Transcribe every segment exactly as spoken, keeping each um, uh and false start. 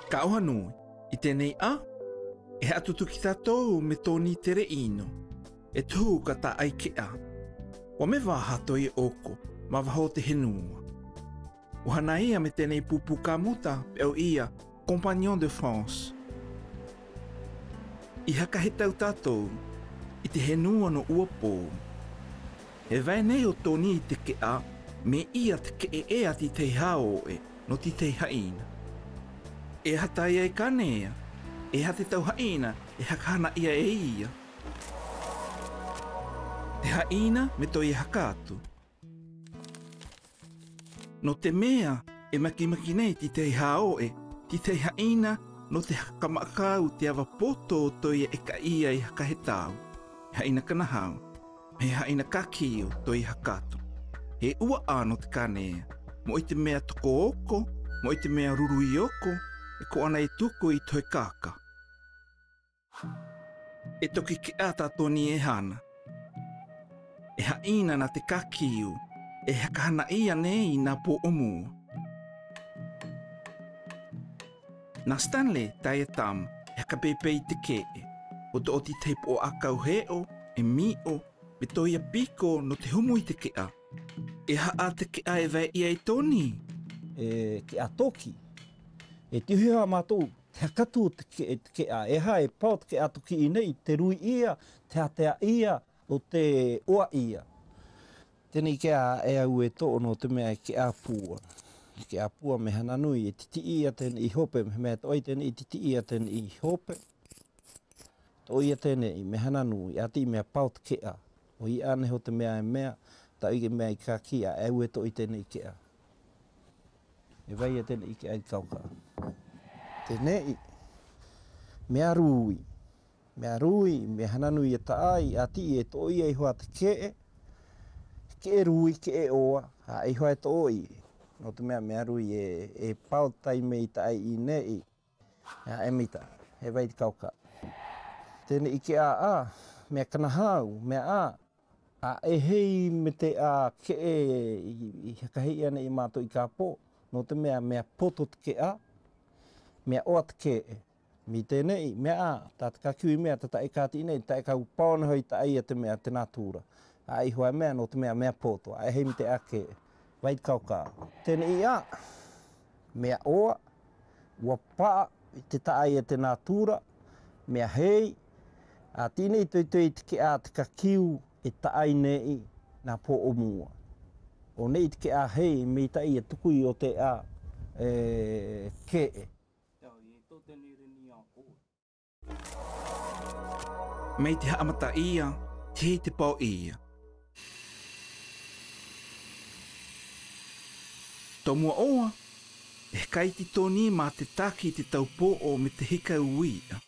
Ka oha nui, i tenei ā, e haʻatutuki tatou me Toni Tereino, e tuhu ka taʻai keʻa. Ua mevaha toia oko ma vaho te henua. Ua hanaia me tenei pupu kamuta pe ō ia Compagnon de France. I hakahetau tatou i te henua no ua pou. E vae nei o Toni i te keʻa, me ia te keʻe ea titei haoʻe no titei haina. E aha taia e kanea, e aha te tau haina e hakahanaʻia e ia. Te haina me toia hakatu. No te mea e makimaki nei titei haoʻe, titei haina, no te hakamaʻakau te ava poto o toia e kaʻia i hakahetau, haina kanahau, he haina kakio toia hakatu. He ua ā no te kanea, moʻi te mea toko oko, moʻi te mea rurui oko, e ko ʻana e tuku i tohi kaka. E toki keʻa tā Toni e hana. E haina na te kakio e hakahanaʻia nei na poʻo mua. Na Stanley taia tama e hakapeipei i te keʻe, o toʻo titei poʻo ʻakau heʻo, e miʻo, me toia piko no te humu i te keʻa. E aha te keʻa e vaeʻia e Toni? E keʻa toki. E tiuhi a mātou te hakatu te ke-, te keʻa, e aha e pao te keʻa toki i nei, te rui ia, te hatea ia, o te oa ia. Tenei keʻa e au e toʻo no te mea e keʻa pua. Keʻa pua me hana nui e titiʻi ia tenei i hope, me mea toʻo i tenei i titiʻi ia tenei i hope. Toʻo ia tenei me hana nui, ati mea pao te keʻa. ʻOi ane ho te mea e mea, tau i ke mea i kaki a e au e toʻo i tenei keʻa. E vae ia tenei keʻa i kauka. Tenei, mea rui. Mea rui, me hana nui e taʻai, ati e toʻo ia i hoa te keʻe. Keʻe rui, keʻe oa, a e hoa e toʻo i. No te mea mea rui e, e pao taime i taʻai i nei. A e mita, e vae i te kauka. Tenei keʻa a, mea kanahau, mea a. A e hei me te a keʻe i, i hakaheʻi ane i mātou i kapo, no te mea, mea poto te keʻa, mea oa te keʻe. Me tenei, mea a, ta te kakiu i mea, ta taʻe kati nei, taʻe kau pao ne hoi taʻe ia te mea te natura. A i hoa mea, no te mea, mea poto, a e hei me te a keʻe. Vae i te kauka. Tenei a, mea oa, ua paʻa i te taʻai e te natura, mea hei, a tenei toitoi te keʻa te kakiu e taʻai nei na poʻo mua. ʻO nei te keʻa hei me i taʻi e tuku i o te a, e, keʻe. Mai te haʻamataʻia, tei te paoʻia. Tomuaʻoa, e hakaiti Toni ma te taki te tau poʻo me te hika uia.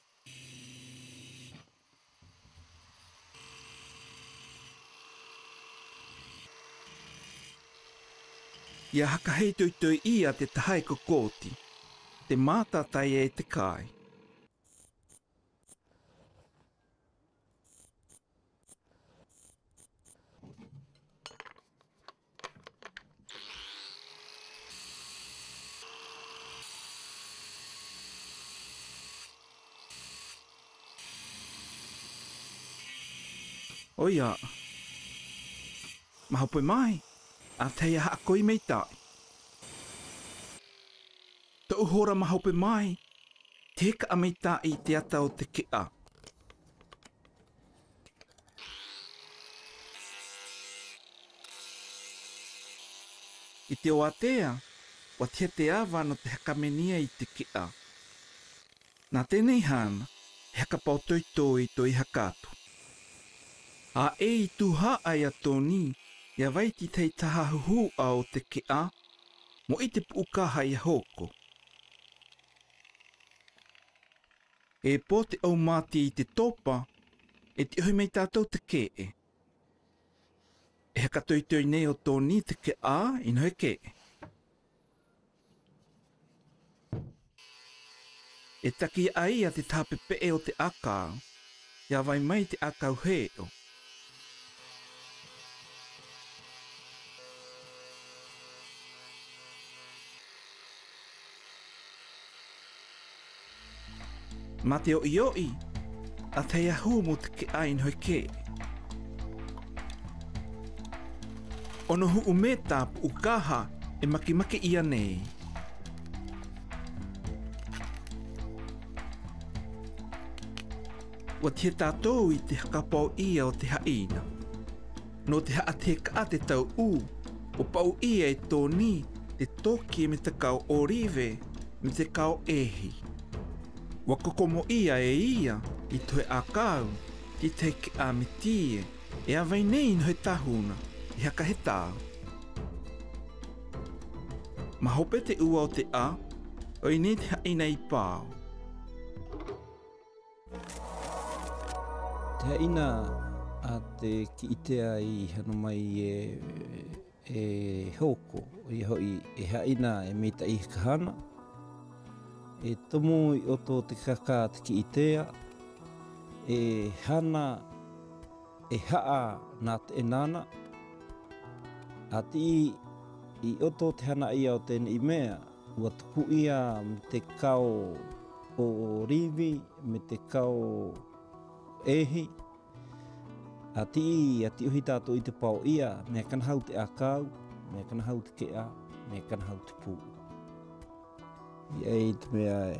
Ia hakahei toitoi ia te taha e kokoti, te mata taia e te kai. ʻOia. Ma hope mai, a tei a haʻakoi mai taʻi. Toʻu hora ma hope mai, tei kaʻa mai taʻi i te ata o te keʻa. I te oatea, ua tiha te ava no te hakamenia i te keʻa. Na tenei hana, e hakapaotoitoi toia hakatu. A e i tuhaʻa ia Toni, ia vae i te taha huhuʻa o te keʻa, moʻi te puʻukaha ia hoko. E po te ʻaumati i te topa, e tiʻohi mai tatou te keʻe. E hakatoitoi nei o Toni te keʻa, ino he keʻe. E taki aia te taha pepeʻe o te ʻakau, ia vae mai te ʻakau heʻo. Ma te oio'i, a te ahu mo te ke'a i nho ke. Ono hu'u meta pu'u kaha e makimaki ia nei. Ua tihe tatou i te hakapao'ia o te haina. No te ha'atihe ka'a te tau u, o pa'u ia e toni te toki me te kao orive, me te kao ehi. Ua kokomo ia e ia i tohe akau, ti te ke'a me tie, e avei nei i nho he tahuna, i haka he tau. Ma hope te ua o te a, o i nei te haina i pao. Te haina a te ki'itea i hano mai e, e hoko, ia ho'i e haina e mita i kahana. E tomo i oto te kaka te ki'itea, e hana e ha'a na te enana. Ati i oto te hana ia o te nei mea, ua tuku ia me te kao orive, me te kao ehi. Ati i, ati ohi tatou i te pao'ia, mea kana hau te akau, mea kana hau te ke'a, mea kana hau te pu'u. Ia i te mea e,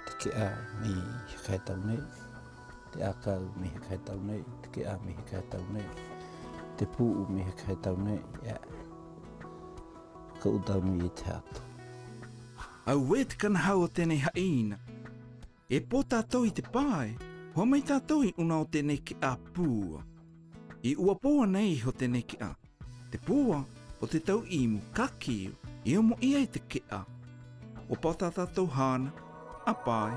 te ke'a mi haka he tau nei, te akau mi haka he tau nei, te ke'a mi haka he tau nei, te pu'u mi haka he tau nei, ia. Ka u tau mi i te hato. Aue te kana hau o te nei haina. E po tatou i te pae, hoa mai tatou i una o te nei ke'a pua. I ua poa nei ho te nei ke'a. Te pua o te tau imu kaki i omo ia i te ke'a. O pata tatou hana, a pae.